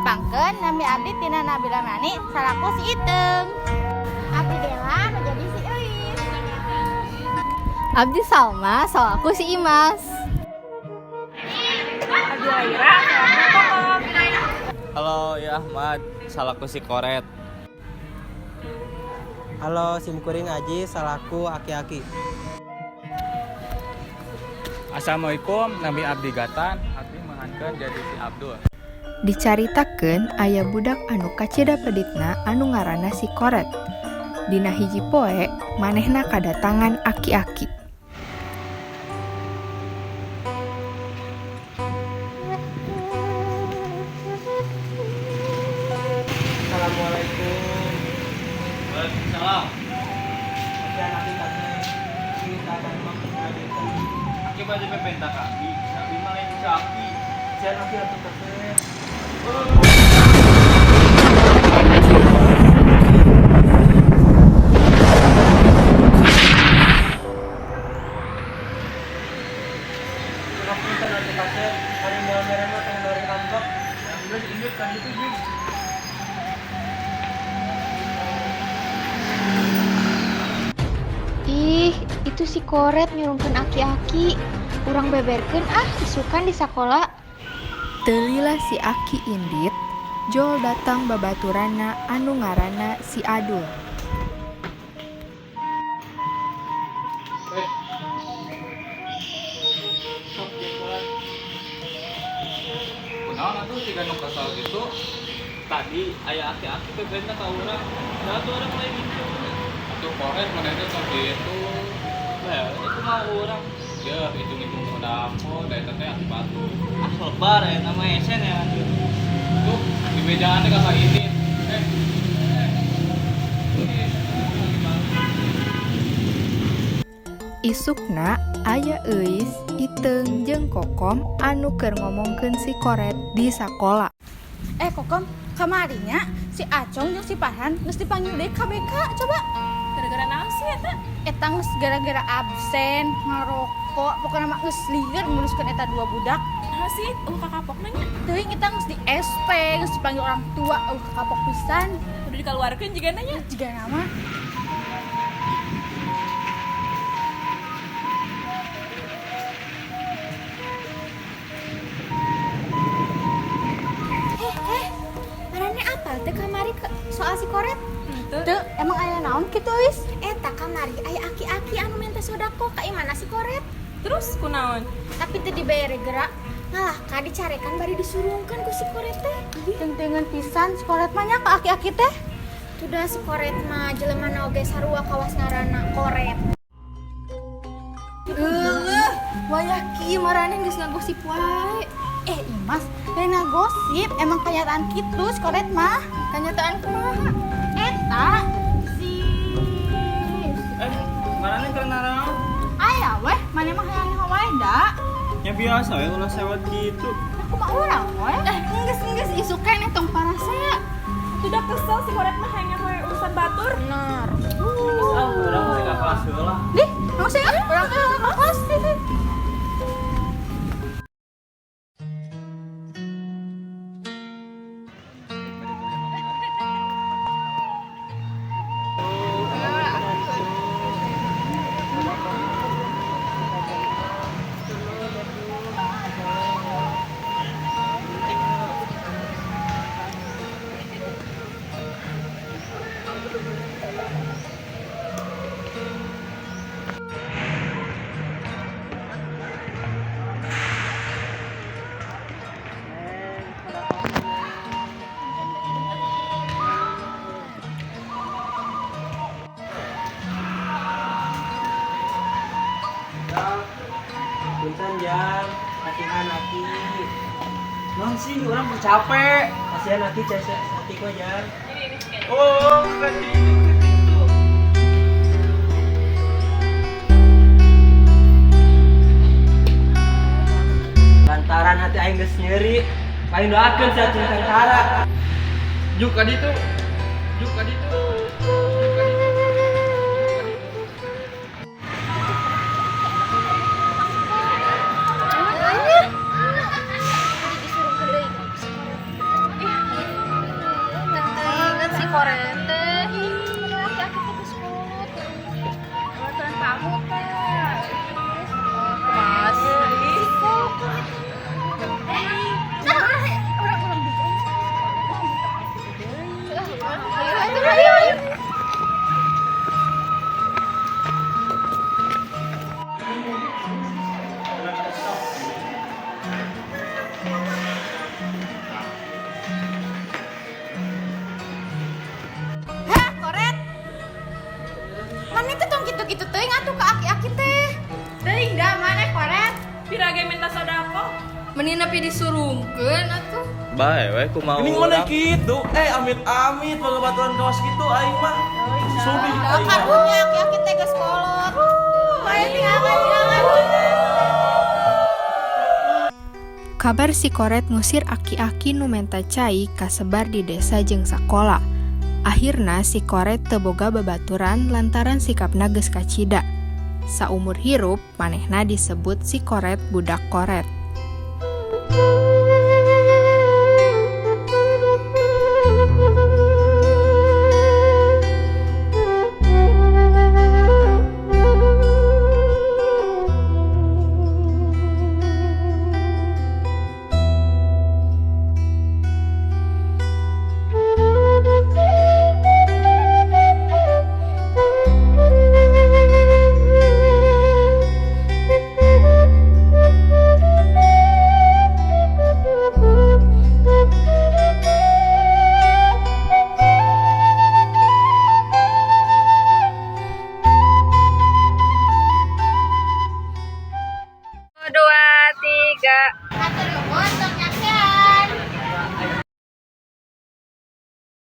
Tepangkeun, nami abdi Tina Nabila Mani salaku si Iteung. Abdi Dela nu jadi si Euis. Abdi Salma salaku si Imas. Abdi Laira salaku Kokom. Halo, ya Ahmad, salaku si Koret. Halo, simkuring Aji salaku aki-aki. Assalamualaikum, nami Abdi Gatan, abdi manghankeun jadi si Abdul. Dicaritakeun aya budak anu kacida peditna anu ngaranna si Koret. Dina hiji poe manehna kadatangan aki-aki. Assalamualaikum. Waalaikumsalam. Kasihan aki kakek. Kita akan menghadirkan. Aki bade pepenta ka abdi, abdi mah lain si aki. Kasihan aki atuh kakek. Ngapunten atuh kakek. Ari moal mere mah tong doreng ngambek. Geus indit ka ditu jeung. Ih, itu si Koret nyurungkeun aki-aki. Urang beberkeun ah isukan di sakola. Teu lila si aki indit, jol datang babaturanna anu ngaranna si Adul. Eh. Sok jengkolan. Kunaon atuh siga nu kesel gitu? Tadi aya aki-aki pepenta ka urang. Da atuh urang lain itu. Atuh Koret maneh teh tong kitu. Lah, itu mah urang. Ya, hitung-hitung sodako, da eta teh aki batur. Ah, lebar ya nama esen ya atuh. Tuh, di bejaan teh kakak ini. Eh, eh. Ini, aki batur. Isukna aya Euis, Iteung jeung Kokom anu keur ngomongkeun si Koret di sakola. Eh Kokom, kamarinya si Acong jeung si Farhan geus dipanggil deui ka BK coba. Gara-gara naon sih eta? Eta geus gara-gara absen, ngarokok, pokoknya mah geus lieur nguruskeun eta dua budak. Naon sih? Eueuh kakapokna nya. Teuing eta geus di SP, geus dipanggil orang tua, eueuh kakapok pisan. Udah dikeluarkeun jigana nya. Jiga nama. Eh, marane apal teu kamari ke soal si Koret? Henteu. Teu, emang aya naon kitu, Is? Eta kamari aya aki-aki anu minta sodako ka imana si Koret. Terus kunaon? Tapi teu dibere gerak. Malah ka dicarekan bari disurungkeun ku si Koret teh. Tengtengan pisan si Koret mah nya ka aki-aki teh. Tuh si Koret mah jelema oge sarua kawas ngaranna Koret. Euleuh, wayah kieu maraneh geus ngagosip wae. Eh, Imas, lain gosip, emang kenyataan kitu si Koret mah. Kanyataan kumaha? Eta si Eh, marane keur naraon? Aya weh, mana mah hayang nyaho wae da. Ya biasa we ulah sewot gitu. Aku mah urang we. Eh, geus geus isuk keneh tong parasea. Udah kesel si Koret mah hayang we urusan batur. Bener. Geus ah, urang mah ka kelas heula. Dih, naon sih ah? Urang ka kelas. Punten jam, kasihan aki. Non sih, urang capek. Kasihan aki cese hati kok jam. Oh, ka ditu ka ditu. Lantaran hati aing geus nyeri, aing doakeun sia sangsara. Juk ka ditu. Juk ka ditu. Juk ka ditu. Juk ka ditu. Disurungkeun deui ku si Koret. ge minta sedekah. Meni nepi disurungkeun atuh. Bae we kumaha Geuning mana kitu? Eh amit-amit babaturan kawas kitu aing mah. Sudi aing mah. Karunya aki-aki teh geus kolot. Ayo tinggalkan, tinggalkan. Kabar si Koret ngusir aki-aki nu menta cai kasebar di desa jeung sakola. Akhirna si Koret teu boga babaturan lantaran sikapna geus kacida. Saumur hirup manehna disebut si Koret budak koret.